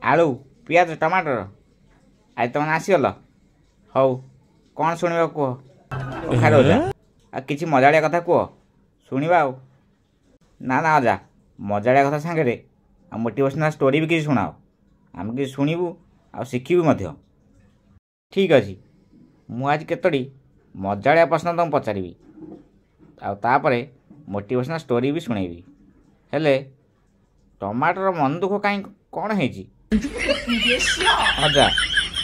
ଆଳୁ, ପିଆଜ, ଟମାଟର, ଆଜି ତମେ ଆସିଗଲ। ହଉ, କ'ଣ ଶୁଣିବ କୁହ? କଖାରୁ ଅଜା, ଆଉ କିଛି ମଜାଳିଆ କଥା କୁହ, ଶୁଣିବା ଆଉ। ନା ନା ଅଜା, ମଜାଳିଆ କଥା ସାଙ୍ଗରେ ଆଉ ମୋଟିଭେସନାଲ୍ ଷ୍ଟୋରି ବି କିଛି ଶୁଣାଅ, ଆମେ କିଛି ଶୁଣିବୁ ଆଉ ଶିଖିବୁ ମଧ୍ୟ। ଠିକ୍ ଅଛି, ମୁଁ ଆଜି କେତୋଟି ମଜାଳିଆ ପ୍ରଶ୍ନ ତୁମକୁ ପଚାରିବି ଆଉ ତାପରେ ମୋଟିଭେସନାଲ୍ ଷ୍ଟୋରି ବି ଶୁଣେଇବି। ହେଲେ ଟମାଟର ମନ ଦୁଃଖ କାହିଁ, କ'ଣ ହେଇଛି? ଅଜା,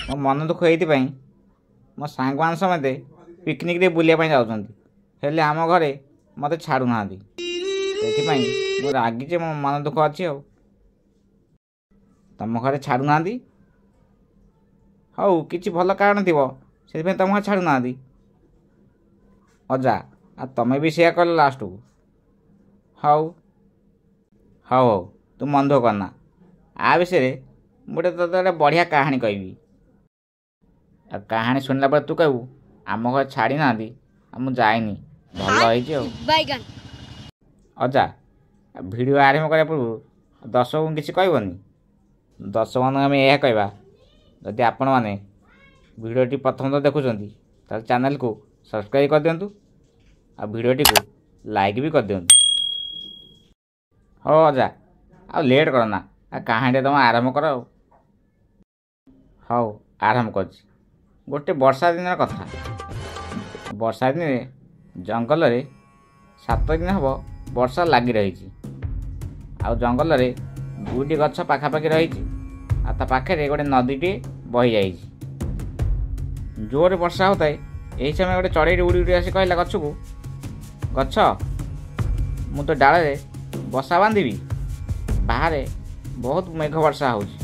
ମୋ ମନ ଦୁଃଖ ଏଇଥିପାଇଁ, ମୋ ସାଙ୍ଗମାନେ ସମେତେ ପିକନିକ୍ରେ ବୁଲିବା ପାଇଁ ଯାଉଛନ୍ତି, ହେଲେ ଆମ ଘରେ ମୋତେ ଛାଡ଼ୁନାହାନ୍ତି। ସେଥିପାଇଁ ମୁଁ ରାଗିଛି, ମୋ ମନ ଦୁଃଖ ଅଛି। ଆଉ ତୁମ ଘରେ ଛାଡ଼ୁନାହାନ୍ତି? ହଉ, କିଛି ଭଲ କାରଣ ଥିବ, ସେଥିପାଇଁ ତୁମ ଘରେ ଛାଡ଼ୁନାହାନ୍ତି। ଅଜା, ଆଉ ତୁମେ ବି ସେଇଆ କଲ ଲାଷ୍ଟକୁ। ହଉ ହଉ ହଉ, ତୁ ମନ ଦୁଃଖ କରନା। ଆ ବିଷୟରେ ମୁଁ ଗୋଟେ ତୋତେ ଗୋଟେ ବଢ଼ିଆ କାହାଣୀ କହିବି, ଆଉ କାହାଣୀ ଶୁଣିଲା ପରେ ତୁ କହିବୁ ଆମ ଘରେ ଛାଡ଼ି ନାହାନ୍ତି ଆଉ ମୁଁ ଯାଇନି, ଭଲ ହେଇଛି। ଆଉ ଅଜା, ଭିଡ଼ିଓ ଆରମ୍ଭ କରିବା ପୂର୍ବରୁ ଦର୍ଶକଙ୍କୁ କିଛି କହିବନି? ଦର୍ଶକମାନଙ୍କୁ ଆମେ ଏହା କହିବା, ଯଦି ଆପଣମାନେ ଭିଡ଼ିଓଟି ପ୍ରଥମଥର ଦେଖୁଛନ୍ତି ତାହେଲେ ଚ୍ୟାନେଲକୁ ସବସ୍କ୍ରାଇବ୍ କରିଦିଅନ୍ତୁ ଆଉ ଭିଡ଼ିଓଟିକୁ ଲାଇକ୍ ବି କରିଦିଅନ୍ତୁ। ହଉ ଅଜା, ଆଉ ଲେଟ୍ କରନା, ଆଉ କାହାଣୀଟା ତୁମେ ଆରମ୍ଭ କର। ଆଉ ହଉ, ଆରମ୍ଭ କରୁଛି। ଗୋଟେ ବର୍ଷା ଦିନର କଥା। ବର୍ଷା ଦିନରେ ଜଙ୍ଗଲରେ 7 ଦିନ ହେବ ବର୍ଷା ଲାଗି ରହିଛି, ଆଉ ଜଙ୍ଗଲରେ 2ଟି ଗଛ ପାଖାପାଖି ରହିଛି, ଆଉ ତା ପାଖରେ ଗୋଟେ ନଦୀଟିଏ ବହିଯାଇଛି। ଜୋରରେ ବର୍ଷା ହେଉଥାଏ। ଏହି ସମୟ ଗୋଟେ ଚଢ଼େଇଟି ଉଡ଼ି ଉଡ଼ି ଆସି କହିଲା ଗଛକୁ, ଗଛ, ମୁଁ ତ ଡାଳରେ ବସା ବାନ୍ଧିବି, ବାହାରେ ବହୁତ ମେଘ ବର୍ଷା ହେଉଛି।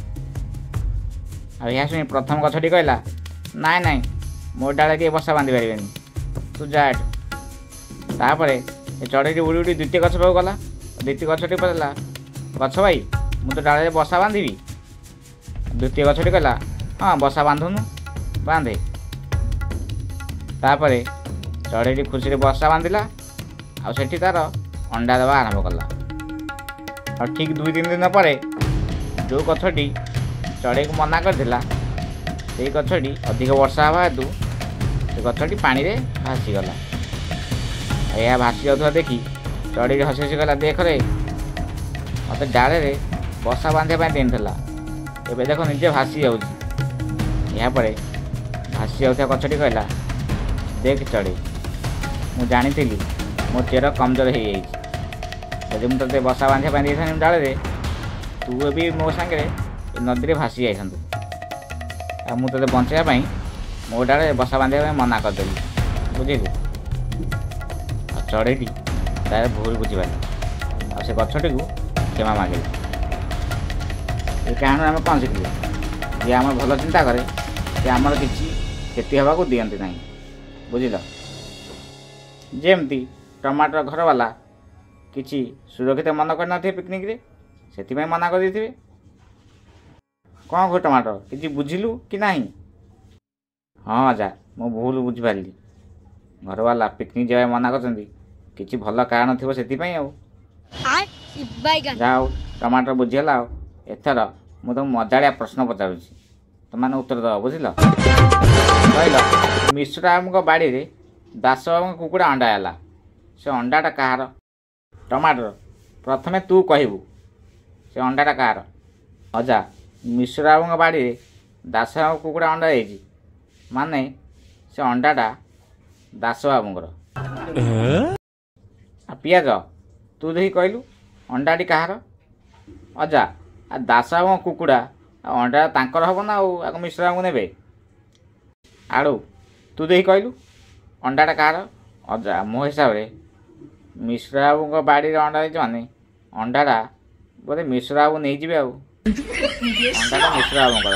ଆଉ ଏହା ଶୁଣି ପ୍ରଥମ ଗଛଟି କହିଲା, ନାଇଁ ନାଇଁ, ମୋ ଡାଳରେ କେହି ବସା ବାନ୍ଧି ପାରିବେନି, ତୁ ଯା ଏଠୁ। ତାପରେ ଏ ଚଢ଼େଇଟି ଉଡ଼ି ଉଡ଼ି ଦ୍ୱିତୀୟ ଗଛ ପାଖକୁ ଗଲା। ଦ୍ୱିତୀୟ ଗଛଟି ପଚାରିଲା, ଗଛ ଭାଇ, ମୁଁ ତ ଡାଳରେ ବସା ବାନ୍ଧିବି। ଦ୍ୱିତୀୟ ଗଛଟି କହିଲା, ହଁ ବସା ବାନ୍ଧୁନୁ, ବାନ୍ଧେ। ତାପରେ ଚଢ଼େଇଟି ଖୁସିରେ ବସା ବାନ୍ଧିଲା ଆଉ ସେଠି ତାର ଅଣ୍ଡା ଦେବା ଆରମ୍ଭ କଲା। ଆଉ ଠିକ୍ 2-3 ଦିନ ପରେ ଯେଉଁ ଗଛଟି ଚଢ଼େଇକୁ ମନା କରିଥିଲା, ସେଇ ଗଛଟି ଅଧିକ ବର୍ଷା ହେବା ହେତୁ ସେ ଗଛଟି ପାଣିରେ ଭାସିଗଲା। ଏହା ଭାସି ଯାଉଥିବା ଦେଖି ଚଢ଼େଇଟି ହସି ହସି କହିଲା, ଦେଖରେ, ମୋତେ ଡାଳରେ ବସା ବାନ୍ଧିବା ପାଇଁ ଦେଇଥିଲା, ଏବେ ଦେଖ ନିଜେ ଭାସି ଯାଉଛି। ଏହାପରେ ଭାସି ଯାଉଥିବା ଗଛଟି କହିଲା, ଦେଖ ଚଢ଼େଇ, ମୁଁ ଜାଣିଥିଲି ମୋ ଚେର କମଜୋର ହେଇଯାଇଛି, ଯଦି ମୁଁ ତୋତେ ବସା ବାନ୍ଧିବା ପାଇଁ ଦେଇଥାନ୍ତି ଡାଳରେ, ତୁ ବି ମୋ ସାଙ୍ଗରେ ଏ ନଦୀରେ ଭାସି ଯାଇଥାନ୍ତୁ, ଆଉ ମୁଁ ତୋତେ ବଞ୍ଚାଇବା ପାଇଁ ମୋ ଡାଳରେ ବସା ବାନ୍ଧିବା ପାଇଁ ମନା କରିଦେଲି, ବୁଝିଲୁ? ଆଉ ଚଢ଼େଇଟି ତାର ଭୁଲ ବୁଝିପାରିଲା ଆଉ ସେ ଗଛଟିକୁ କ୍ଷମା ମାଗିଲା। ଏ କାହାଣୀରୁ ଆମେ କ'ଣ ଶିଖିଲୁ? ଯିଏ ଆମର ଭଲ ଚିନ୍ତା କରେ ସେ ଆମର କିଛି କ୍ଷତି ହେବାକୁ ଦିଅନ୍ତି ନାହିଁ, ବୁଝିଲ? ଯେମିତି ଟମାଟର ଘରବାଲା କିଛି ସୁରକ୍ଷିତ ମନ କରିନଥିବେ ପିକନିକ୍ରେ, ସେଥିପାଇଁ ମନା କରିଦେଇଥିବେ। କ'ଣ କହୁ ଟମାଟର, କିଛି ବୁଝିଲୁ କି ନାହିଁ? ହଁ ଅଜା, ମୁଁ ଭୁଲ ବୁଝିପାରିଲି। ଘରବାଲା ପିକନିକ୍ ଯିବା ପାଇଁ ମନା କରିଛନ୍ତି, କିଛି ଭଲ କାରଣ ଥିବ ସେଥିପାଇଁ। ଆଉ ଯାହା ହଉ, ଟମାଟର ବୁଝିଗଲା। ଆଉ ଏଥର ମୁଁ ତୁମକୁ ମଜାଳିଆ ପ୍ରଶ୍ନ ପଚାରୁଛି, ତୁମମାନେ ଉତ୍ତର ଦେବ, ବୁଝିଲ? କହିଲ, ମିଶ୍ରବାବୁଙ୍କ ବାଡ଼ିରେ ଦାସବାବୁଙ୍କ କୁକୁଡ଼ା ଅଣ୍ଡା ହେଲା, ସେ ଅଣ୍ଡାଟା କାହାର? ଟମାଟର, ପ୍ରଥମେ ତୁ କହିବୁ ସେ ଅଣ୍ଡାଟା କାହାର? ଅଜା, ମିଶ୍ରବାବୁଙ୍କ ବାଡ଼ିରେ ଦାସବାବୁଙ୍କ କୁକୁଡ଼ା ଅଣ୍ଡା ଦେଇଛି, ମାନେ ସେ ଅଣ୍ଡାଟା ଦାସବାବୁଙ୍କର। ଆଉ ପିଆଜ, ତୁ ଦେଖି କହିଲୁ ଅଣ୍ଡାଟି କାହାର? ଅଜା, ଆଉ ଦାସବାବୁଙ୍କ କୁକୁଡ଼ା ଆଉ ଅଣ୍ଡା ତାଙ୍କର ହେବ ନା, ଆଉ ଆଗ ମିଶ୍ରବାବୁଙ୍କୁ ନେବେ? ଆଳୁ, ତୁ ଦେଖି କହିଲୁ ଅଣ୍ଡାଟା କାହାର? ଅଜା, ମୋ ହିସାବରେ ମିଶ୍ରବାବୁଙ୍କ ବାଡ଼ିରେ ଅଣ୍ଡା ଦେଇଛି ମାନେ ଅଣ୍ଡାଟା ବୋଧେ ମିଶ୍ରବାବୁ ନେଇଯିବେ, ଆଉ ଅଣ୍ଡାଟା ମିଶ୍ରବାବୁଙ୍କର।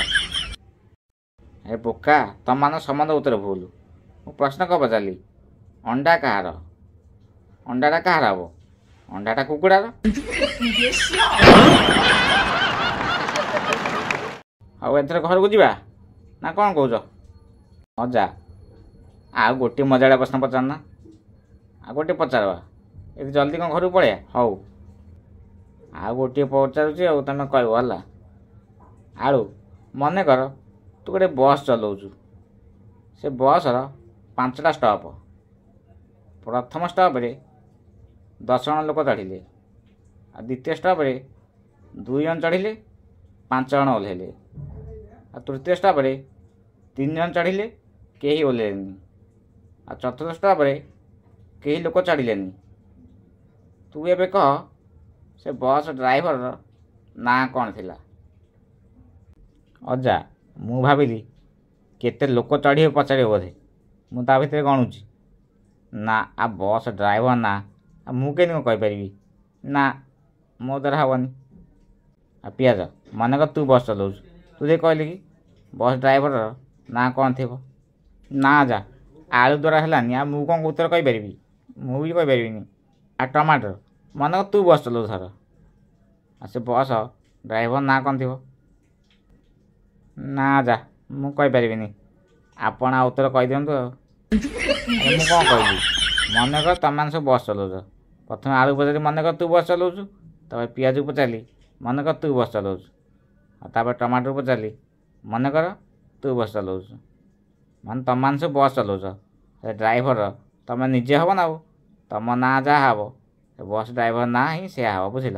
ଏ ବୋକା, ତମମାନଙ୍କ ସମସ୍ତ ଉତ୍ତର ଭୁଲ। ମୁଁ ପ୍ରଶ୍ନ କ'ଣ ପଚାରିଲି? ଅଣ୍ଡା କାହାର? ଅଣ୍ଡାଟା କାହାର ହେବ? ଅଣ୍ଡାଟା କୁକୁଡ଼ାର। ଆଉ ଏଥର ଘରକୁ ଯିବା ନା କ'ଣ କହୁଛ? ଅଜା, ଆଉ ଗୋଟିଏ ମଜାଳିଆ ପ୍ରଶ୍ନ ପଚାରୁନା, ଆଉ ଗୋଟିଏ ପଚାରବା, ଏତେ ଜଲ୍ଦି କ'ଣ ଘରକୁ ପଳେଇବା? ହଉ, ଆଉ ଗୋଟିଏ ପଚାରୁଛି ଆଉ ତୁମେ କହିବ ହେଲା। ଆଳୁ, ମନେକର ତୁ ଗୋଟେ ବସ୍ ଚଲାଉଛୁ, ସେ ବସ୍ର 5ଟା ଷ୍ଟପ୍। ପ୍ରଥମ ଷ୍ଟପ୍ରେ 10 ଜଣ ଲୋକ ଚଢ଼ିଲେ, ଆଉ ଦ୍ୱିତୀୟ ଷ୍ଟପ୍ରେ 2 ଜଣ ଚଢ଼ିଲେ, 5 ଜଣ ଓହ୍ଲେଇଲେ, ଆଉ ତୃତୀୟ ଷ୍ଟପ୍ରେ 3 ଜଣ ଚଢ଼ିଲେ, କେହି ଓହ୍ଲେଇଲେନି, ଆଉ ଚତୁର୍ଥ ଷ୍ଟପ୍ରେ କେହି ଲୋକ ଚଢ଼ିଲେନି। ତୁ ଏବେ କହ, ସେ ବସ୍ ଡ୍ରାଇଭରର ନାଁ କ'ଣ ଥିଲା? ଅଜା, ମୁଁ ଭାବିଲି କେତେ ଲୋକ ଚଢ଼ିବେ ପଚାରିବ ବୋଧେ, ମୁଁ ତା ଭିତରେ ଗଣୁଛି। ନା, ଆଉ ବସ୍ ଡ୍ରାଇଭର ନାଁ ଆଉ ମୁଁ କେମିତି କ'ଣ କହିପାରିବି? ନା, ମୋ ଦ୍ୱାରା ହେବନି। ଆଉ ପିଆଜ, ମନେକର ତୁ ବସ୍ ଚଲାଉଛୁ, ତୁ ଯେ କହିଲି କି ବସ୍ ଡ୍ରାଇଭରର ନାଁ କ'ଣ ଥିବ? ନା ଯା, ଆଳୁ ଦ୍ୱାରା ହେଲାନି, ଆଉ ମୁଁ କ'ଣ ଉତ୍ତର କହିପାରିବି? ମୁଁ ବି କହିପାରିବିନି। ଆଉ ଟମାଟର, ମନେକର ତୁ ବସ୍ ଚଲାଉଛୁ ଧର, ଆଉ ସେ ବସ୍ ଡ୍ରାଇଭର ନାଁ କ'ଣ ଥିବ? ନା ଯା, ମୁଁ କହିପାରିବିନି, ଆପଣ ଆଉ ଉତ୍ତର କହିଦିଅନ୍ତୁ। ଆଉ ଆରେ ମୁଁ କ'ଣ କହିବି? ମନେକର ତୁମେମାନେ ସବୁ ବସ୍ ଚଲାଉଛ। ପ୍ରଥମେ ଆଳୁ ପଚାରିଲି, ମନେକର ତୁ ବସ୍ ଚଲାଉଛୁ। ତାପରେ ପିଆଜକୁ ପଚାରିଲି, ମନେକର ତୁ ବସ୍ ଚଲାଉଛୁ। ଆଉ ତାପରେ ଟମାଟୋକୁ ପଚାରିଲି, ମନେକର ତୁ ବସ୍ ଚଲାଉଛୁ। ମାନେ ତୁମେମାନେ ସବୁ ବସ୍ ଚଲାଉଛ, ସେ ଡ୍ରାଇଭର ତୁମେ ନିଜେ ହେବ ନା, ଆଉ ତୁମ ନାଁ ଯାହା ହେବ ସେ ବସ୍ ଡ୍ରାଇଭର ନାଁ ହିଁ ସେୟା ହେବ, ବୁଝିଲ?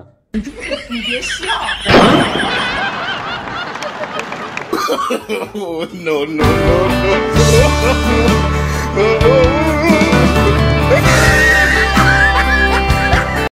No, no, no, no.